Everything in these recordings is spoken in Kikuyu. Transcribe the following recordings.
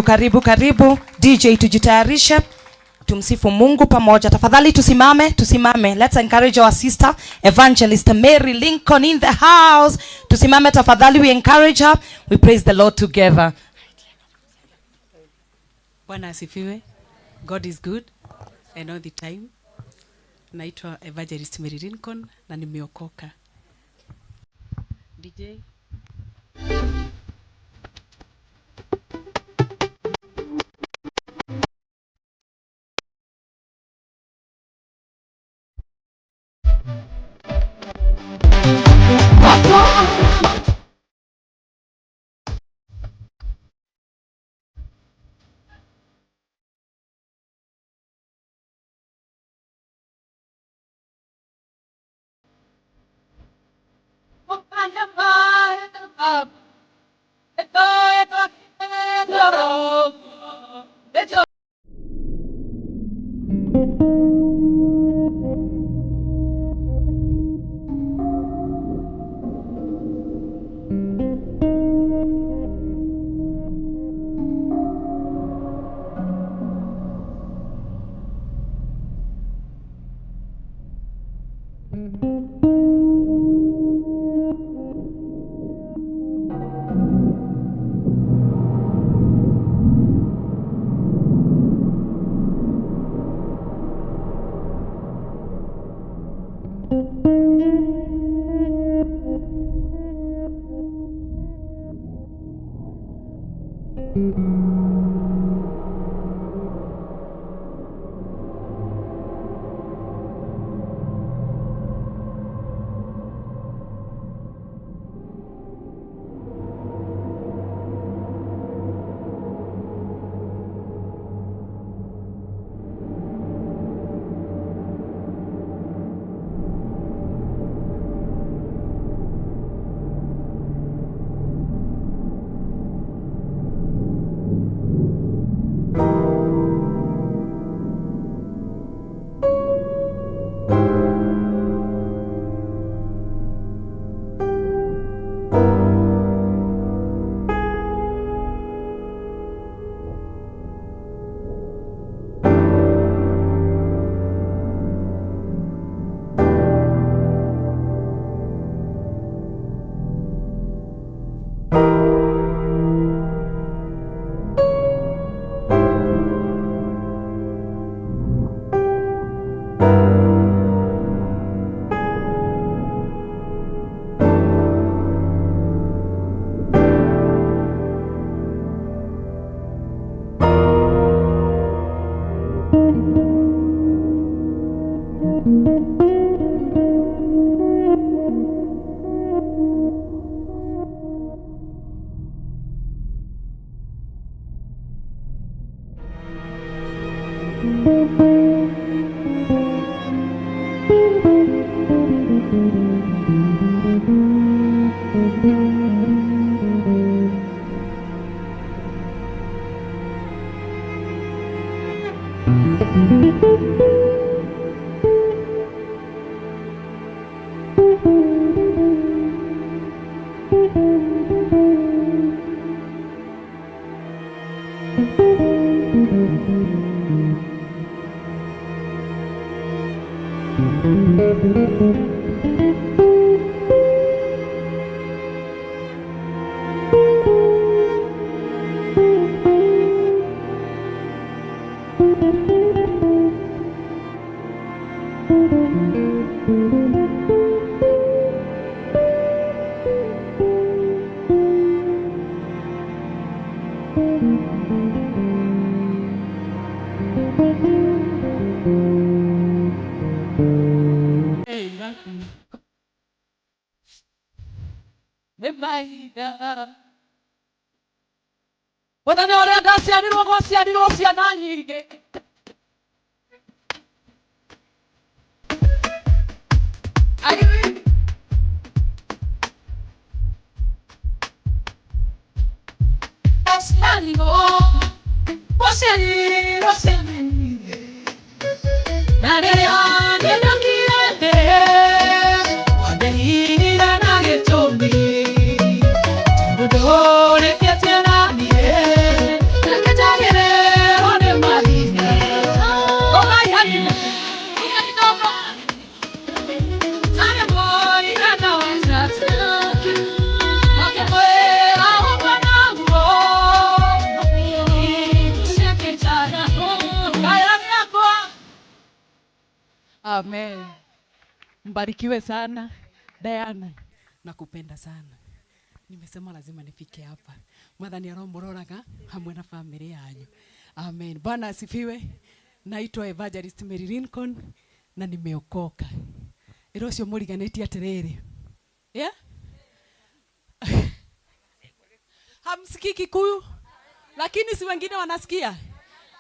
Karibu, karibu DJ, tujitayarishe tumsifu Mungu pamoja. Tafadhali tusimame, tusimame. Let's encourage our sister Evangelist Mary Lincoln in the house. Tusimame tafadhali, we encourage her. We praise the Lord together. Bwana asifiwe. God is good and all the time. Naitwa Evangelist Mary Lincoln na nimeokoka. DJ. Mũthenya ũrĩa ndaciarirwo gwaciarirwo ciana nyingĩ. Ndaciarirwo gwaciarirwo ciana nyingĩ. Na rĩrĩa ndinokire thĩ, wandehire na gĩtũmi. Tondũ ndũrĩkĩtie na niĩ. Amen. Mbarikiwe sana Diana, nakupenda sana. Nimesema lazima nifike hapa. Mwathani aromuroraga hamwe na family yanyu. Amen. Bwana asifiwe. Naitwa Evangelist Mary Lincoln na nimeokoka. Ĩra ũcio mũriganĩtie atĩrĩrĩ. Yeah? Hamsikii Kikuyu? Lakini si wengine wanasikia?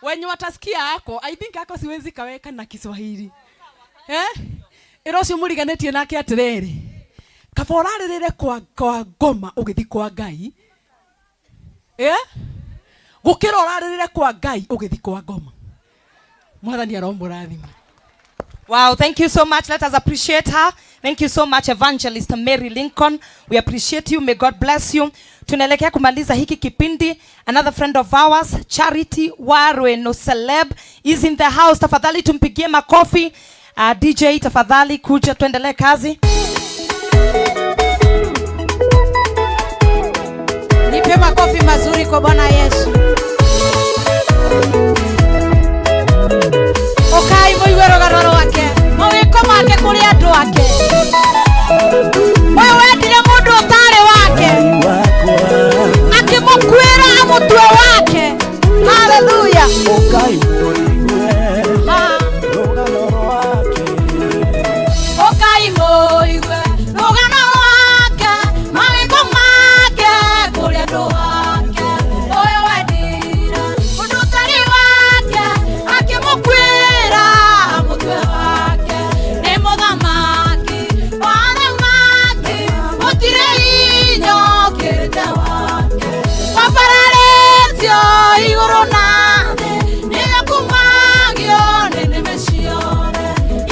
Wenye watasikia ako, I think ako siwezi kaweka na Kiswahili. Eh? Ĩra ũcio mũriganĩtie nake atĩrĩrĩ. Kaba ũrarĩrĩre kwa ngoma ũgĩthiĩ kwa Ngai. Eh? Gũkĩra ũrarĩrĩre kwa Ngai ũgĩthiĩ kwa ngoma. Mwathani aromũrathima. Wow, thank you so much. Let us appreciate her. Thank you so much, Evangelist Mary Lincoln. We appreciate you. May God bless you. Tunaelekea kumaliza hiki kipindi. Another friend of ours, Charity Warwe Celeb, is in the house. Tafadhali tumpigie makofi. DJ, tafadhali kuja tuendelee kazi. Nipe makofi mazuri kwa Bwana Yesu. Ũkai mũigue rũgano rwake, mawĩko make kũrĩ andũ ake. Ũyũ wendire mũndũ ũtarĩ wake, akĩmũkuĩra amũtue wake. Haleluya. Ũkai mũigue rũgano rwake, mawĩko make kũrĩ andũ ake. Ũyũ wendire mũndũ ũtarĩ wake, akĩmũkuĩra amũtue wake. Nĩ mũthamaki wa athamaki, gũtirĩ hinya ũkĩrĩte wake. Wambararĩtio igũrũ na thĩ, nĩakumagio nĩ nĩmĩ ciothe.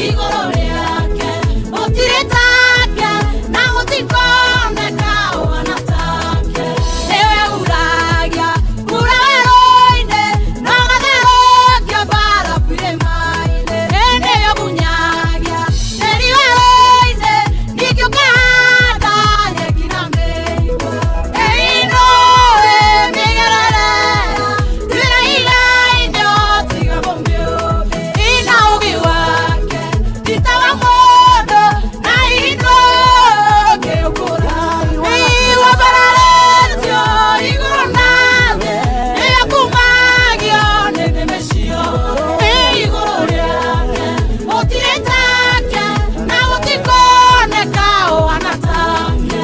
Igũrũ rĩake gũtirĩ take, na gũtikoneka ũhana take. Nĩwe uragia mbura werũ-inĩ, na ũgatherũkia mbarabu irĩma-inĩ. Nĩwe ũgunyagia tĩri werũ-inĩ, ningĩ ũkahanda nyeki na mĩigua. Ĩinũĩ mĩgerere, ndwĩra igainio tiga mũmĩũmbi. Ina ũũgĩ wake ti ta wa mũndũ, na inũĩ ũkũra. Wambararĩtio igũrũ na thĩ, nĩakumagio nĩ nĩmĩ ciothe. Igũrũ rĩake gũtirĩ take, na gũtikoneka ũhana take.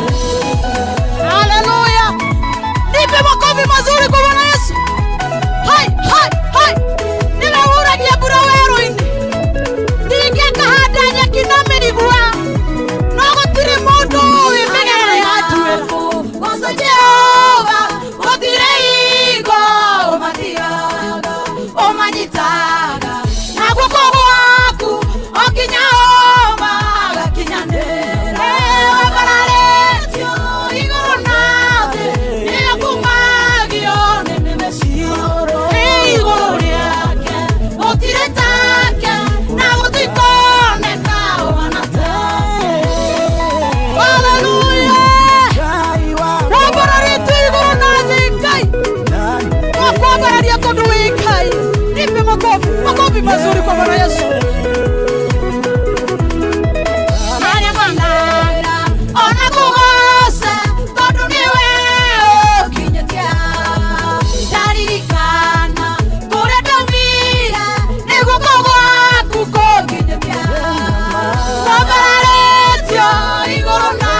Haleluya. Nipe makofi mazuri kwa Bwana Yesu. Hai, hai, hai. Nĩwe uragia mbura werũ-inĩ, ningĩ akahanda nyeki na mĩigua, no gũtirĩ mũndũ ũĩ mĩgerere ya nduĩ. Goca Jehova, gũtirĩ hingo ũmatigaga, ũmanyitaga na guoko gwaku o nginya ũmagakinyanĩra. Wambararĩtio igũrũ na thĩ, nĩakumagio nĩ nĩmĩ ciothe. Igũrũ rĩake gũtirĩ take, na gũtikoneka ũhana take. Haleluya. Wambararĩtio igũrũ na thĩ, Ngai wakwambararia tondũ wĩ Ngai. Nipe makofi, makofi mazuri kwa Bwana Yesu. Arĩa managa ona kũgoca, tondũ nĩwe ũkinyĩtie. Ndaririkana kũrĩa ndaumire, nĩ guoko gwaku kũnginyĩtie. Wambararĩtio igũrũ na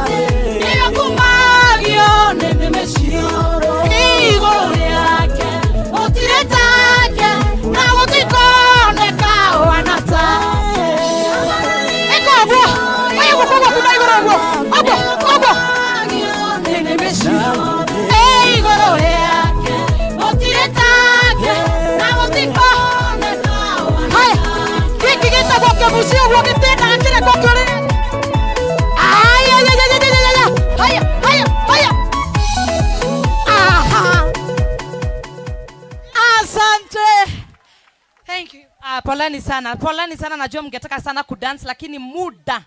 thĩ, nĩakumagio nĩ nĩmĩ ciothe. Igũrũ rĩake gũtirĩ take, na gũtikoneka ũhana take. Ĩka ũguo, oya guoko gwaku na igũrũ ũguo, ũguo, ũguo. Igũrũ rĩake gũtirĩ take, na gũtikoneka ũhana. Haya, gĩkĩ gĩtagwo kĩgucio ũguo gĩtindaga kĩreko kĩũrĩre. Aya, aya, aya, aya, aya, aya. Haya, haya, haya. Aha. Asante. Thank you. Poleni sana. Poleni sana, najua mngetaka sana kudance lakini muda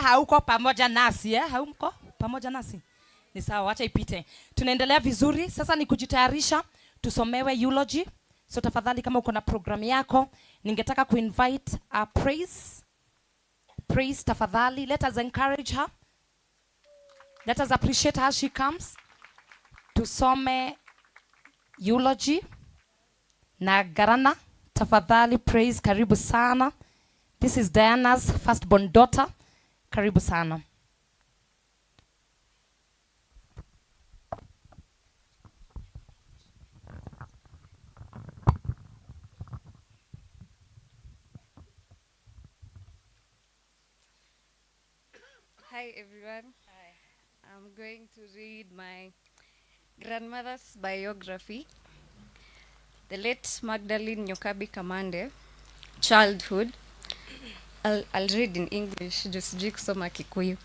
hauko pamoja nasi, eh? Hauko pamoja nasi. Ni sawa, wacha ipite. Tunaendelea vizuri. Sasa ni kujitayarisha tusomewe eulogy. So tafadhali kama uko na program yako, ningetaka kuinvite Praise. Praise, tafadhali, let us encourage her. Let us appreciate her as she comes. Tusome eulogy na Garana. Tafadhali Praise, karibu sana. This is Diana's firstborn daughter. Karibu sana. Hi everyone. Hi. I'm going to read my grandmother's biography. The late Magdalene Nyokabi Kamande, childhood. I'll read in English, juu sijui kusoma Kikuyu.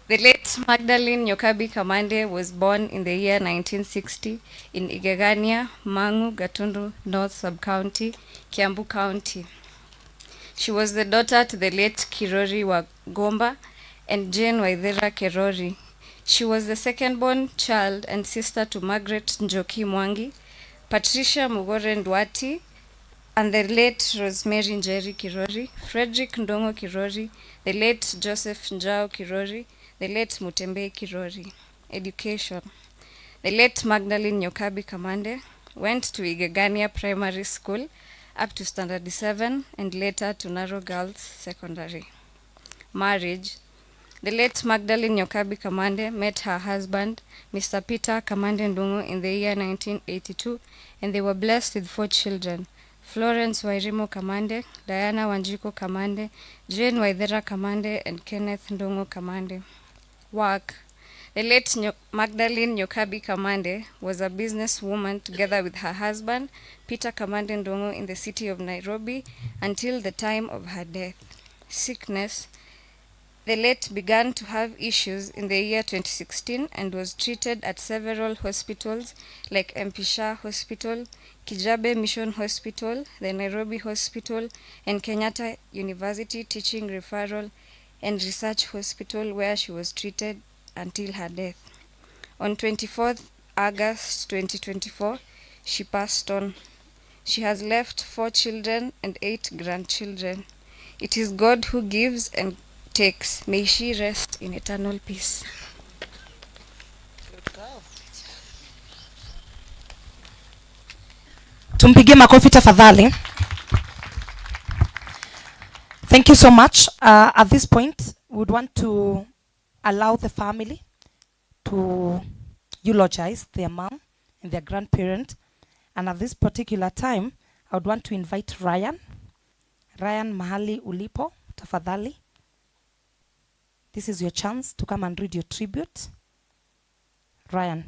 The late Magdalene Nyokabi Kamande was born in the year 1960 in Igegania, Mangu, Gatundu North Sub-County, Kiambu County. She was the daughter to the late Kirori Wagomba and Jane Waithera Kerori. She was the second-born child and sister to Margaret Njoki Mwangi, Patricia Mugore Ndwati, and the late Rosemary Njeri Kirori, Frederick Ndongo Kirori, the late Joseph Njao Kirori, the late Mutembe Kirori. Education. The late Magdalene Nyokabi Kamande went to Igegania Primary School up to Standard 7 and later to Narrow Girls Secondary. Marriage. The late Magdalene Nyokabi Kamande met her husband, Mr. Peter Kamande Ndungu, in the year 1982, and they were blessed with 4 children: Florence Wairimo Kamande, Diana Wanjiko Kamande, Jane Waithera Kamande, and Kenneth Ndungu Kamande. Work. The late Magdalene Nyokabi Kamande was a businesswoman together with her husband, Peter Kamande Ndungu, in the city of Nairobi until the time of her death. Sickness. The late began to have issues in the year 2016 and was treated at several hospitals like MP Shah Hospital, Kijabe Mission Hospital, the Nairobi Hospital, and Kenyatta University Teaching Referral and Research Hospital, where she was treated until her death. On 24th August 2024, she passed on. She has left 4 children and 8 grandchildren. It is God who gives and takes. May she rest in eternal peace. Good girl. Tumpigie makofi tafadhali. Thank you so much. At this point, we would want to allow the family to eulogize their mom and their grandparent. And at this particular time, I would want to invite Ryan. Ryan, mahali ulipo, tafadhali. This is your chance to come and read your tribute. Ryan.